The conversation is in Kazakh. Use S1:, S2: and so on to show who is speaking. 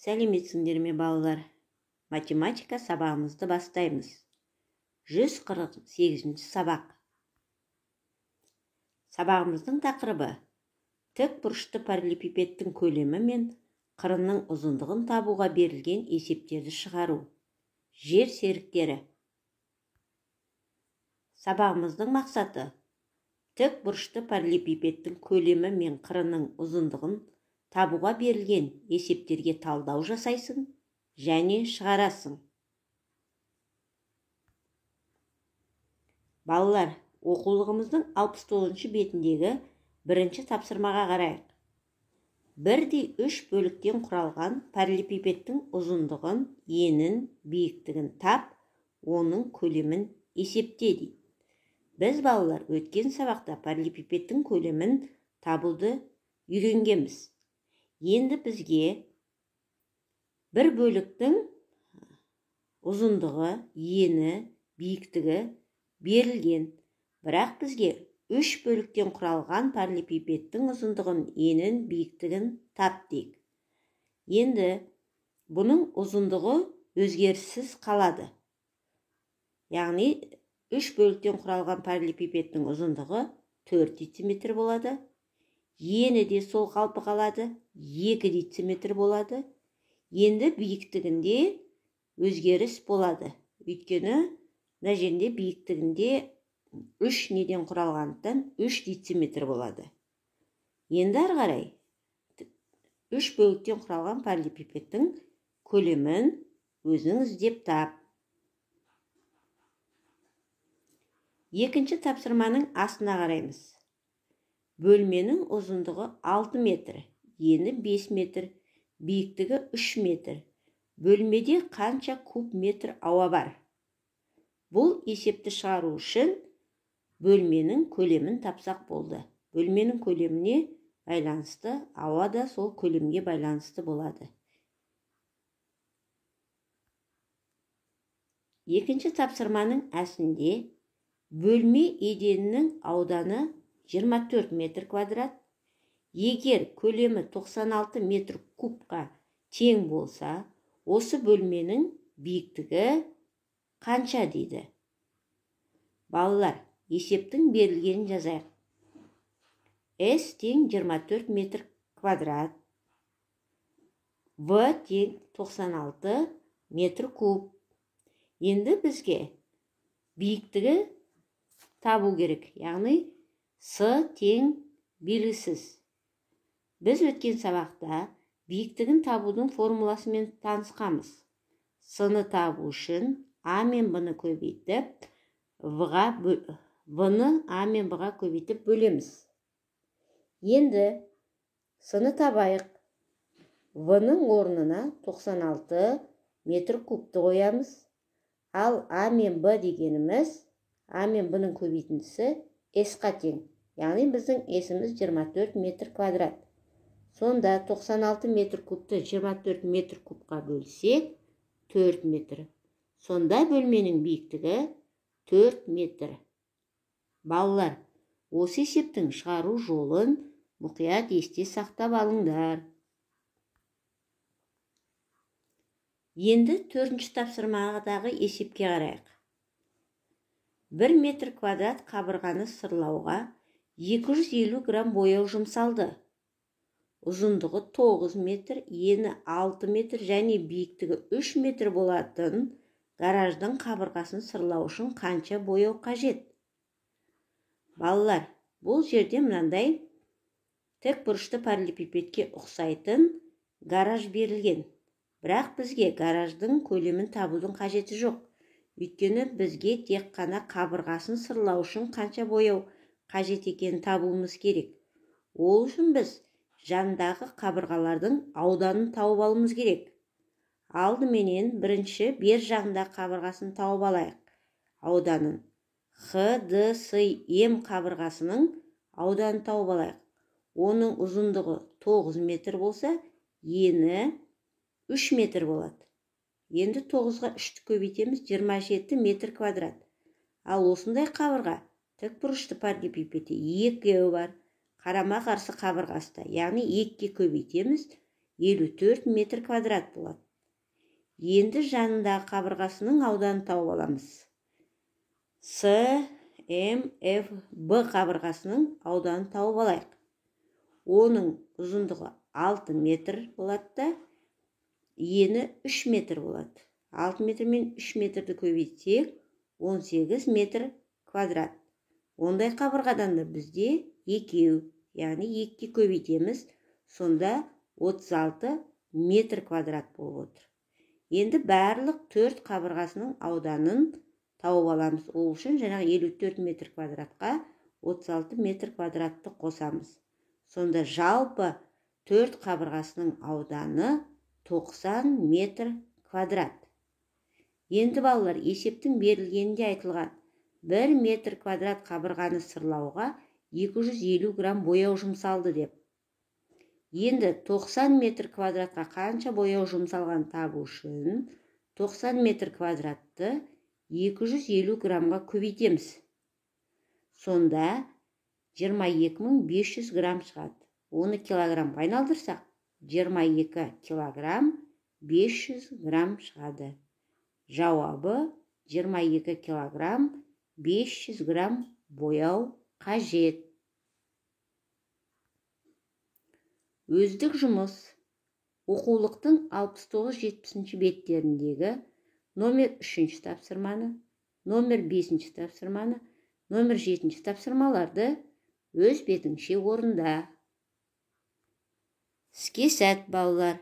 S1: Сәлеметсіңдер ме, балалар? Математика сабағымызды бастаймыз. 148 сабақ. Сабағымыздың тақырыбы тік бұрышты параллелепипедтің көлемі мен қырының ұзындығын табуға берілген есептерді шығару. Жер серіктері. Сабағымыздың мақсаты тік бұрышты параллелепипедтің көлемі мен қырының ұзындығын табуға берілген есептерге талдау жасайсың және шығарасың. Балалар, оқулығымыздың 69 бетіндегі бірінші тапсырмаға қарайық. Бірдей үш бөліктен құралған параллелепипедтің ұзындығын, енін, биіктігін тап, оның көлемін есепте дейді. Біз, балалар, өткен сабақта параллелепипедтің көлемін табуды үйренгенбіз. Енді бізге бір бөліктің ұзындығы, ені, биіктігі берілген. Бірақ бізге үш бөліктен құралған параллелепипедтің ұзындығын, енін, биіктігін тап дейік. Енді бұның ұзындығы өзгеріссіз қалады. Яғни үш бөліктен құралған параллелепипедтің ұзындығы 4 дециметр болады. Ені де сол қалпы қалады, 2 дециметр болады. Енді биіктігінде өзгеріс болады. Өйткені мына жерде биіктігінде 3 неден құралғандықтан 3 дециметр болады. Енді ары қарай 3 бөліктен құралған параллелепипедтің көлемін өзің іздеп тап. Екінші тапсырманың астына қараймыз. Бөлменің ұзындығы 6 метр, ені 5 метр, биіктігі 3 метр. Бөлмеде қанша куб метр ауа бар? Бұл есепті шығару үшін бөлменің көлемін тапсақ болды. Бөлменің көлеміне байланысты ауа да сол көлемге байланысты болады. Екінші тапсырманың әсінде бөлме еденінің ауданы 24 метр квадрат. Егер көлемі 96 метр кубқа тең болса, осы бөлменің биіктігі қанша дейді? Балалар, есептің берілгенін жазайық. S тең 24 метр квадрат, В тең 96 метр куб. Енді бізге биіктігі табу керек, яғни С тең белгісіз. Біз өткен сабақта биіктігін табудың формуласымен танысқанбыз. С-ны табу үшін А мен Б-ны көбейтіп, В-ны А мен Б-ға көбейтіп бөлеміз. Енді С-ны табайық. В-ның орнына 96 метр кубты қоямыз. Ал А мен Б дегеніміз, А мен Б-ның көбейтіндісі S-қа тең. Яғни біздің S-іміз 24 метр квадрат. Сонда 96 метр кубты 24 метр кубқа бөлсек, 4 метр. Сонда бөлменің биіктігі 4 метр. Балалар, осы есептің шығару жолын мұқият есте сақтап алыңдар. Енді төртінші тапсырмадағы есепке қарайық. 1 метр квадрат қабырғаны сырлауға 250 грамм бояу жұмсалды. Ұзындығы 9 метр, ені 6 метр және биіктігі 3 метр болатын гараждың қабырғасын сырлау үшін қанша бояу қажет? Балалар, бұл жерде мынандай тік бұрышты параллелепипедке ұқсайтын гараж берілген. Бірақ бізге гараждың көлемін табудың қажеті жоқ. Өйткені бізге тек қана қабырғасын сырлау үшін қанша бояу қажет екенін табуымыз керек. Ол үшін біз жанындағы қабырғалардың ауданын тауып алуымыз керек. Алдыменен бірінші бер жағындағы қабырғасын тауып алайық. Ауданын Х, Д, С, М қабырғасының ауданын тауып алайық. Оның ұзындығы 9 метр болса, ені 3 метр болады. Енді 9-ға 3-ті көбейтеміз, 27 метр квадрат. Ал осындай қабырға тік бұрышты параллелепипедте екеуі бар. Қарама-қарсы қабырғасы да, яғни 2-ге көбейтеміз, 54 метр квадрат болады. Енді жанындағы қабырғасының ауданын тауып аламыз. С, М, Ф, Б қабырғасының ауданын тауып алайық. Оның ұзындығы 6 метр болады да, ені 3 метр болады. 6 метр мен 3 метрді көбейтсек, 18 метр квадрат. Ондай қабырғадан да бізде екеу, яғни 2-ге көбейтеміз, сонда 36 метр квадрат болып отыр. Енді барлық 4 қабырғасының ауданын тауып аламыз. Ол үшін жаңағы 54 метр квадратқа 36 метр квадратты қосамыз. Сонда жалпы 4 қабырғасының ауданы 90 метр квадрат. Енді балалар, есептің берілгенінде айтылған 1 метр квадрат қабырғаны сырлауға 250 грамм бояу жұмсалды деп. Енді 90 метр квадратқа қанша бояу жұмсалған табу үшін 90 метр квадратты 250 граммға көбейтеміз. Сонда 22500 грамм шығады. Оны килограммға айналдырсақ, 22 килограмм 500 грамм шығады. Жауабы 22 килограмм 500 грамм бояу қажет. Өздік жұмыс. Оқулықтың 69-70 беттеріндегі номер 3 тапсырманы, номер 5 тапсырманы, номер 7 тапсырмаларды өз бетіңше орында. Іске сәт, балалар.